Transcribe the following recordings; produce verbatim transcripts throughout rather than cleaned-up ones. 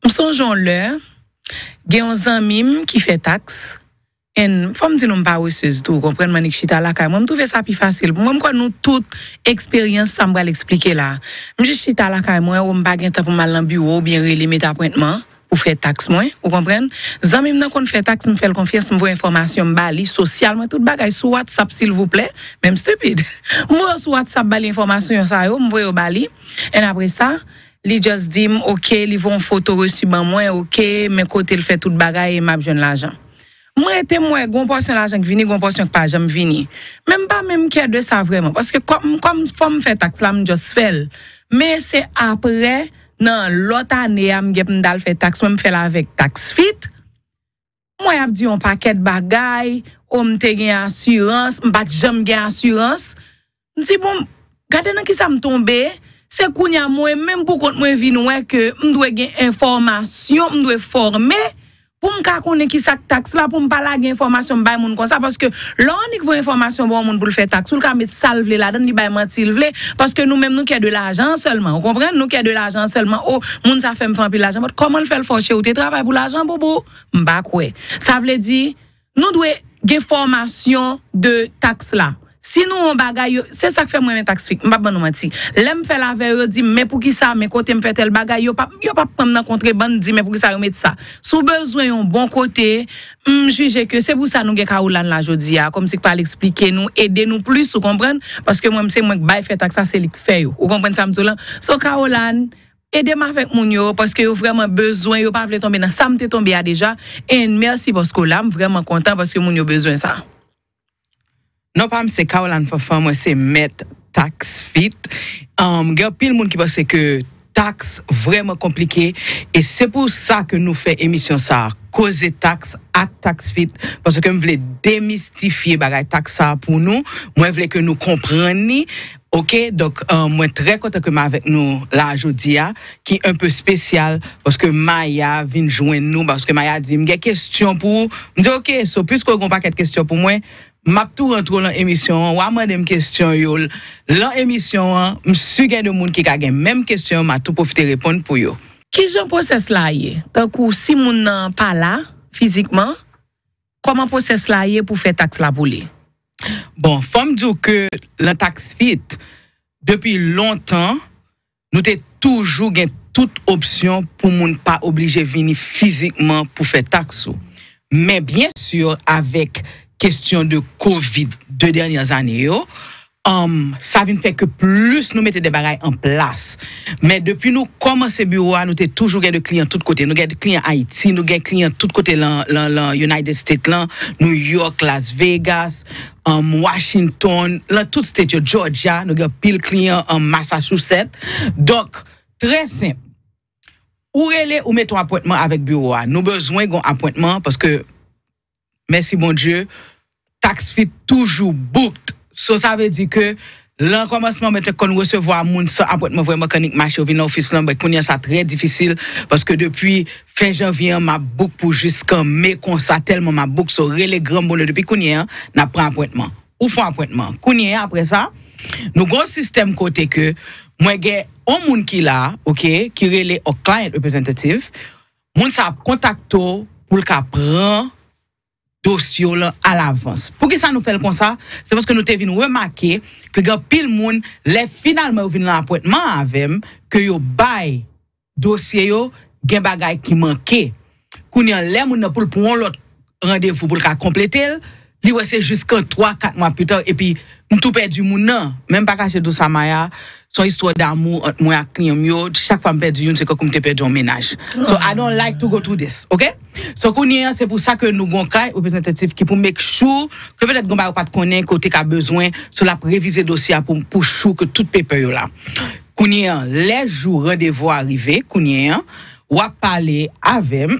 M sonje yon lè, gen yon zanmi m ki fè taks, and fò m di nou m paresez tou, ou konprann, m annik chita lakay mwen. M twouve sa pi fasil. Mwen, m kwè nou tout, eksperyans sa m pral eksplike la. M jis chita lakay mwen, ou m pa gen tan pou m al nan biwo oubyen rele mete apwentman pou fè taks mwen, ou konprann? Zanmi m nan konn fè taks, m fè l konfyans, m voye enfòmasyon m ba li, sosyal mwen, tout bagay sou WhatsApp, silvouplè, men m stupid. M voye sou WhatsApp ba li enfòmasyon sa yo, m voye yo ba li, and apre sa, li just di m, oke, li voye yon foto resi ban mwen, oke, men kote l fè tout bagay e m ap jwenn lajan. M rete, m wè, gon pòsyon lajan k vini, gon pòsyon k pa janm vini. Men m pa menm kè de sa vrèman, paske kòm, kòm fò m fè taks la, m just fè l. Men se apre, nan lòt ane a, m gen pou m t al fè taks mwen, m fè l avèk Tax Fit. M wè y ap di yon pakèt bagay, o, m te gen asirans, m pa t janm gen asirans. M di, bon, gade nan kisa m tonbe, se kounye a mwen menm pou kont mwen vin wè ke m dwe gen enfòmasyon, m dwe fòme, pou m ka konnen kisa k taks la, pou m pa lage enfòmasyon m bay moun konsa, paske lè w annik voye enfòmasyon ba yon moun pou l fè taks ou, l ka met sa l vle ladan l, li bay manti l vle, paske nou menm nou kè de lajan sèlman, ou konprann? Nou kè de lajan sèlman, o, moun sa fè m fè anpil lajan, but kòman l fè l fè w, cheri, ou te travay pou lajan, boubou? M pa kwè. Sa vle di, nou dwe gen fòmasyon de taks la. Si nou yon bagay, yo, se sa k fè m renmen Tax Fit, m p ap ban nou manti. Lè m fè l avè yo, yo di m, men poukisa, men kote m fè tèl bagay, yo p ap, yo p ap pran m nan kontrebann, di men poukisa yo met sa. Si w bezwen yon bon kote, m jije ke se pou sa nou gen Caroline la jodi a, kòmsi k pral eksplike nou, ede nou plis, ou konprann? Paske mwen, se mwen k bay fè taks la, se li k fè yo. Ou konprann sa m di w lan? So, Caroline, ede m avèk moun yo, paske yo vrèman bezwen, yo pa vle tonbe nan sa m te tonbe a deja. And mèsi paske w la, m vrèman kontan paske moun yo bezwen sa. Non pa m se Caroline Fanfan, mwen se mèt Tax Fit. Um, gen anpil moun ki panse ke taks vrèman konplike, e se pou sa ke nou fè emisyon sa a, Koze Taks ak Tax Fit, paske m vle demistifye bagay taks sa a pou nou. Mwen vle ke nou konprann li. Oke, donk, euh, mwen trè kontan ke m avèk nou la jodi a, ki un peu spesyal, paske Maya vin jwenn nou, paske Maya di, "M gen kesyon pou ou." M di, "Oke, so, piske w gen yon pakèt kesyon pou mwen, m ap tou rantre w lan emisyon an, w a mande m kesyon yo l-, lan emisyon an, m si gen de moun ki ka gen menm kesyon yo, m a tou pwofite reponn pou yo." Kijan pwosès la ye? Tankou si moun nan pa la, fizikman, kòman pwosès la ye pou fè taks la pou li? Bon, fò m di w ke lan Tax Fit, depi lontan, nou te toujou gen tout opsyon pou moun pa oblije vini fizikman pou fè taks ou. Men byen si, avèk kesyon de kovid de dènyè ane yo, um, sa vin fè ke plis nou mete de bagay an plas. Men depi nou kòmanse biwo a, nou te toujou gen de kliyan tout kote. Nou gen de kliyan Ayiti, nou gen kliyan tout kote lan, lan, lan United States lan, New York, Las Vegas, um, Washington, lan tout state yo, Georgia, nou gen pil kliyan, um, Massachusetts. Donk, trè senp. Ou rele, ou mete yon apwentman avèk biwo a. Nou bezwen gen yon apwentman paske, mèsi Bondye, Tax Fit toujou booked. So, sa vle di ke lan kòmansman, mwen te konn resevwa moun san apwentman vrèman k annik mache, yo vin nan ofis lan, men kounye a sa trè difisil, paske depi fen janvye an, m ap book pou jiskan me konsa, tèlman m ap book. So, rele granmoun yo depi kounye a, n ap pran apwentman. Ou fè apwentman. Kounye a, apre sa, nou gen yon sistèm kote ke mwen gen yon moun ki la, oke, ki rele yon client representative. Moun sa ap kontakte w pou l ka pran dosye w lan alavans. Poukisa nou fè l konsa? Se paske nou te vin remake ke gen anpil moun, lè finalman yo vin lan apwentman avè m, ke yo bay dosye yo, gen bagay ki manke. Kounye a, lè moun nan pou l pran yon lòt randevou pou l ka konplete l, li wè se jiskan twa, kat mwa pita, epi m tou pèdi moun nan. Men m pa kache di w sa, Maya, se yon istwa damou ant mwen ak kliyan m yo. Chak fwa m pèdi youn, se kòmsi m te pèdi yon mennaj. So, I don't like to go through this, oke? So, kounye a, se pou sa ke nou gen yon client representative ki pou make sure ke petèt gen bagay ou pa t konnen ke w te ka bezwen, so l ap revize dosye a pou, pou sure ke tout paper yo la. Kounye a, lè jou randevou a rive, kounye a, w ap pale avè m,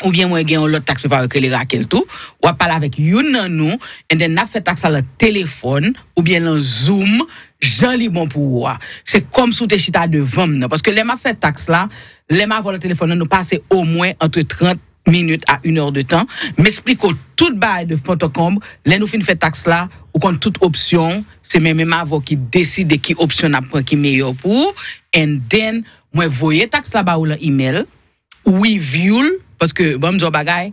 oubyen mwen gen yon lòt tax preparer ki rele Raquel tou, w ap pale avèk youn nan nou, and then n ap fè taks la lan telefòn, oubyen lan Zoom, jan li bon pou ou a. Se kòmsi w te chita devan m nan. Paske lè m ap fè taks la, lè m avè w lan telefòn nan, nou pase omwen ant trant minit a inè de tan. M eksplike w tout bagay de fond en comble. Lè nou fin fè taks la, ou konn tout opsyon. Se mwen menm avè w ki deside ki opsyon n ap pran ki meyè pou ou. And then, mwen voye taks la ba ou lan imèl. review l, paske, bon, m di w bagay,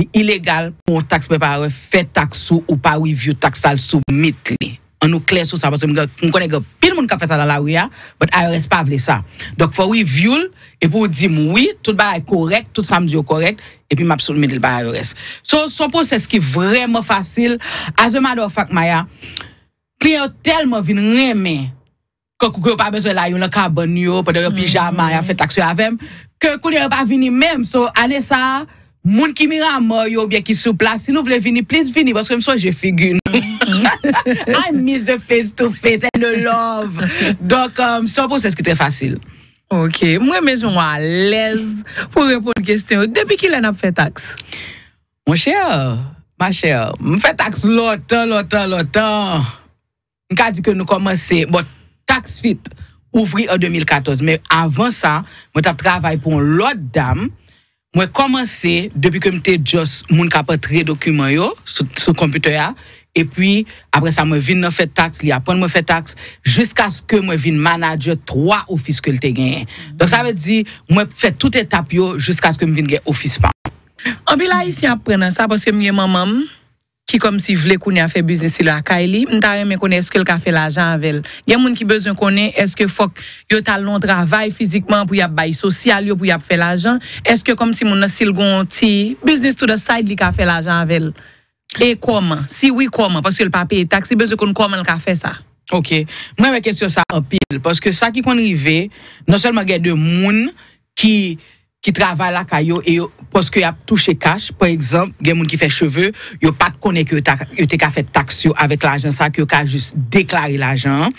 li ilegal pou yon tax preparer fè tax ou, ou pa review tax sa l soumit li. An nou klè sou sa, paske m gen, m konnen gen anpil moun k ap fè sa nan lari a, but I R S pa vle sa. Donk, fò w review l, epi w di m, wi, tout bagay kòrèk, tout sa m di yo kòrèk, epi m ap soumit li ba I R S. So, se yon pwosès ki vrèman fasil. As a matter of fact, Maya, kliyan yo tèlman vin renmen kankou ke yo pa bezwen la, yo nan kabann yo, pandan yo pijama, y ap fè tax yo avè m, ke kounye a yo pa vini menm. So, ane sa a, moun ki Miramar yo oubyen ki sou plas, si nou vle vini, please vini, paske m sonje figi nou. I miss the face to face and the love. Donk, um, se yon pwosès ki trè fasil. Ok, m renmen jan w alèz pou reponn kesyon yo. Depi kilè n ap fè tax? Monchè, machè, m fè tax lontan, lontan, lontan. M ka di ke nou kòmanse, bon, Tax Fit ouvri an de mil katòz, men avan sa, mwen t ap travay pou yon lòt dam. Mwen kòmanse depi ke m te just moun k ap antre dokiman yo sou, sou konpitè a, epi apre sa, mwen vin nan fè tax, li aprann mwen fè tax, jiskaske mwen vin manager twa ofis ke l te genyen. Donk, sa vle di, mwen fè tout etap yo jiskaske m vin gen ofis pa m. Anpil Ayisyen ap pran nan sa paske m gen manman m ki kòmsi vle kounye a fè biznis li lakay li, m ta renmen konnen èske l ka fè lajan avè l. Gen moun ki bezwen konnen èske fòk yo t al nan yon travay fizikman pou y ap bay sosyal yo, pou y ap fè lajan. Èske kòmsi moun nan, si l gen yon ti biznis to the side, li ka fè lajan avè l? E kòman? Si wi, kòman? Paske l pa peye taks, li bezwen konn kòman l ka fè sa. Ok. Mwen renmen kesyon sa anpil, paske sa ki konn rive, non sèlman gen de moun ki ki travay lakay yo e yo, paske y ap touche kach. Pa egzanp, gen moun ki fè cheve, yo pa t konnen ke yo ta, yo te ka fè taks yo avèk lajan sa, ke yo ka jis deklare lajan an.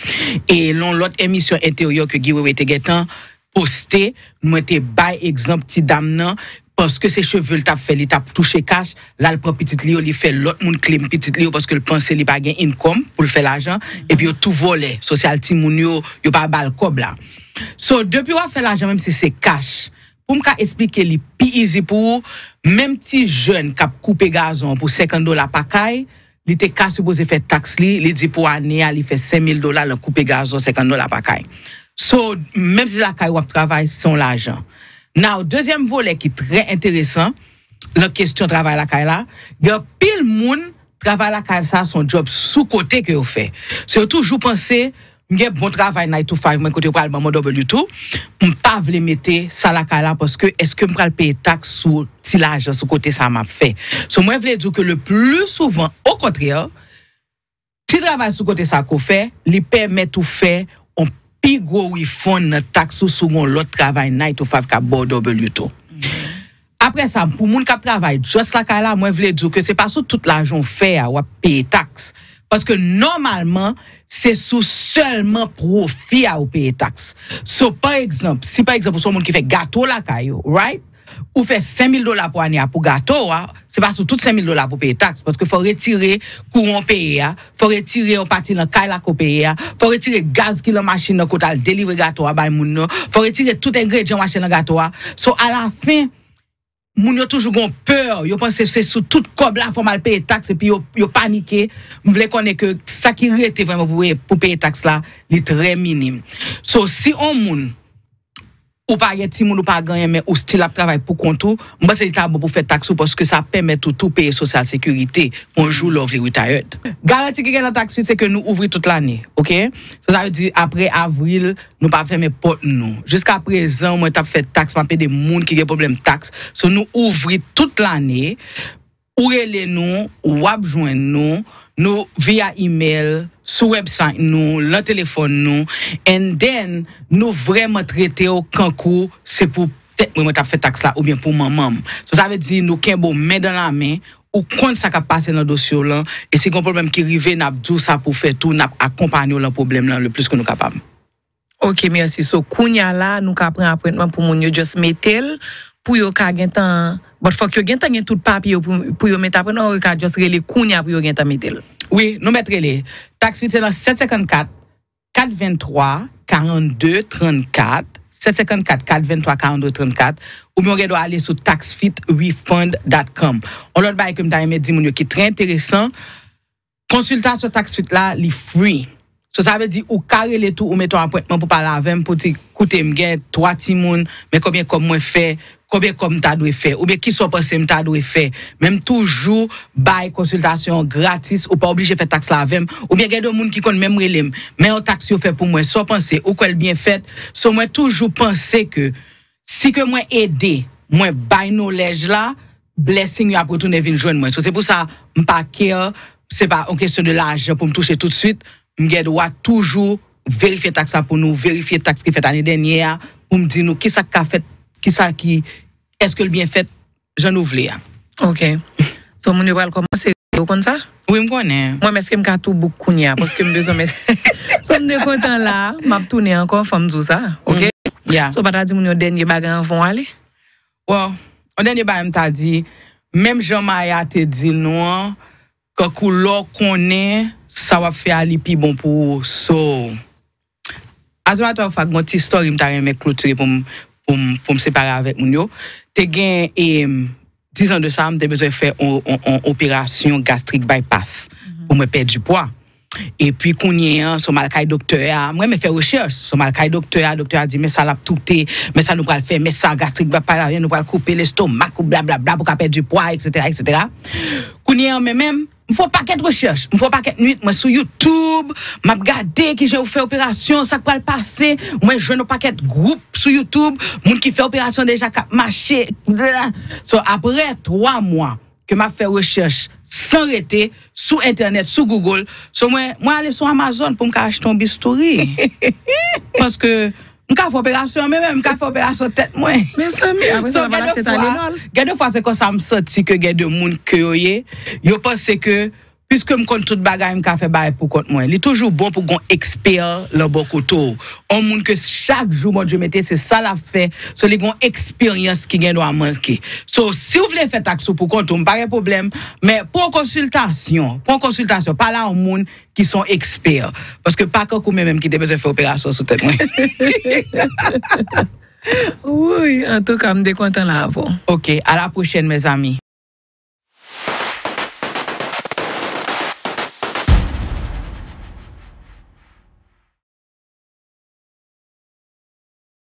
E nan yon lòt emisyon enteryè ke Guy Wewe te gentan poste, mwen te bay egzanp ti dam nan, paske se cheve l t ap fè, li t ap touche kach, l al pran pitit li yo, li fè lòt moun claim pitit li yo, paske l panse li pa gen income pou l fè lajan, epi yo tou vòlè, sosyal timoun yo, yo pa ba l kòb la. So, depi w ap fè lajan, menm si se kach, pou m ka esplike li pi easy pou ou, menm ti jèn k ap koupe gazon pou senkant dola pa kay, li te ka sipoze fè taks li, li di pou ane a, li fè senk mil dola nan koupe gazon, senkant dola pa kay. So, menm si se lakay w ap travay, se yon lajan. Now, dezyèm volè ki trè enteresan, nan kesyon travay lakay la, gen anpil moun, travay lakay sa se yon djòb sou kote ke yo fè. So, yo toujou panse, m gen bon travay nine to five mwen kote yo pral ban mwen W two, m pa vle mete sa lakay la paske èske m pral peye taks sou ti lajan sou kote sa m ap fè? So, mwen vle di w ke le pli souvan, okontrè, ti travay sou kote sa ke w fè, li pèmèt ou fè yon pi gwo refund nan taks ou si w gen yon lòt travay nine to five k ap ba w W two. Apre sa, pou moun k ap travay just lakay la, mwen vle di w ke se pa sou tout lajan w fè a w ap peye taks. Paske nòmalman, se sou sèlman pwofi a ou peye taks. So, pa egzanp, si pa egzanp ou se yon moun ki fè gato lakay ou, right? Ou fè senk mil dola pou ane a pou gato a, se pa sou tout senk mil dola pou peye taks, paske fò w retire kouran w peye a, fò w retire yon pati nan kay la ke w peye a, fò w retire gaz ki nan machin nan kote w al delivre gato a bay moun nan, fò w retire tout engredyan w achte nan gato a. So, alafen, moun yo toujou gon pè, yo panse se sou tout kòb la fò m al peye taks, epi yo, yo panike. M vle konnen ke sa ki rete vrèman pou, pou peye taks la, li trè minim. So, si on moun, ou pa gen timoun, ou pa gen anyen, men ou still ap travay pou kont ou, m panse li ta bon pou fè taks ou, paske sa pèmèt ou tou peye sosyal sekirite pou yon jou lè w vle retired. Garanti ki gen nan Tax Fit, se ke nou ouvri tout lane, ok? So, sa vle di, apre avril, nou pa fèmen pòt nou. Jiska prezan, mwen t ap fè taks, m ap ede moun ki gen pwoblèm taks. So, nou ouvri tout lane, ou rele nou, w ap jwenn nou, nou via email, sou website nou, nan telefòn nou, and then, nou vrèman trete w kankou se pou tèt mwen, mwen t ap fè taks la, oubyen pou manman m. So, sa vle di, nou kenbe w men dan la men, ou konn sa k ap pase nan dosye w lan, e si gen yon pwoblèm ki rive, n ap di w sa pou w fè tou, n ap akonpanye w lan pwoblèm lan le plis ke nou kapab. Ok, mèsi. So, kounya la, nou ka pran apwentman pou moun yo just mete l, pou yo ka gentan, but fòk yo gentan gen tout papye yo pou, pou yo mete apwentman, ou yo ka just rele kounya pou yo gentan mete l? Wi, nou mèt rele. Tax Fit se nan sèt senkannkat, kat venntwa, karannde trannkat, sèt senkannkat, kat venntwa, karannde trannkat, oubyen ou gen dwa ale sou tax fit refund dot com. Yon lòt bagay ke m ta renmen di moun yo ki trè enteresan, konsiltasyon Tax Fit la, li free. So, sa vle di, ou ka rele tou, ou mete yon apwentman pou pale avè m, pou di, "Koute, m gen twa timoun, men konbyen kòb mwen fè, konbyen kòb m ta dwe fè, oubyen kisa w panse m ta dwe fè. Men m toujou bay konsiltasyon gratis, ou pa oblije fè taks la avè m, oubyen gen de moun ki konn menm rele m, men yon taks yo fè pou mwen, sa w panse, ou kwè l byen fèt? So mwen toujou panse ke si ke mwen ede, mwen bay knowledge la, blessing yo ap retounen vin jwenn mwen. So se pou sa m pa care, se pa yon kesyon de lajan pou m touche toutswit, m gen dwa toujou verifye taks la pou nou, verifye taks ki fèt ane dènyè a, pou m di nou kisa k ka fèt, kisa ki, èske l byen fèt, jan nou vle a. Ok. So moun yo pral kòmanse, ou konn sa? Wi, m konnen. Mwen, èske m ka tou bouk kounye a? Paske m bezwen met. So m te kontan la, m ap tounen ankò, fò m di w sa. Ok? Yeah. So pa ta di moun yo dènye bagay anvan w ale? Well, yon dènye bagay m ta di, menm jan Maya te di nou an, kankou lè w konnen sa w ap fè a li pi bon pou ou. So, as a matter of fact, gon ti story m ta renmen klotire pou m pou m pou m separe avèk moun yo. Te gen e, dizan de sa, m te bezwen fè on, on, on operasyon gastrik bypass pou mwen pèdi pwa. Epi kounye an, so m al kay doktè a, mwen men fè rechèch, so m al kay doktè a, doktè a di men sa l ap toute, men sa nou pral fè, men sa gastrik bypass la, nou pral koupe lestomak ou blablabla pou ka pèdi pwa, etsetera, etsetera. Kounye an, men menm, m fè yon pakèt rechèch, m fè yon pakèt nwit, mwen sou YouTube, m ap gade kijan yo fè operasyon, sa k pral pase, mwen jwenn yon pakèt gwoup sou YouTube, moun ki fè operasyon deja k ap mache, bla. So, apre twa mwa ke m ap fè rechèch san rete sou entènèt, sou Google, so mwen, mwen ale sou Amazon pou m ka achte yon bistouri. Paske m ka fè operasyon, men menm m ka fè operasyon tèt mwen. Mezanmi, apre sa, So, w ap al gen de achte fwa, Tylenol. Gen de fwa, se konsa m santi ke gen de moun ke yo ye, yo panse ke, piske m konn tout bagay, m ka fè bagay pou kont mwen. Li toujou bon pou gon ekspè lan bò kote w. On moun ke chak jou Bondye mete, se sa l ap fè. So, li gon eksperyans ki gen dwa manke. So, si w vle fè taks ou pou kont ou, m pa gen pwoblèm. Men, pran konsiltasyon. Pran konsiltasyon. Pale a yon moun ki se yon ekspè. Paske pa kankou mwen menm ki te bezwen fè operasyon sou tèt mwen. Wi, antouka, m te kontan la avè w. Ok, à la prochaine, mes amis.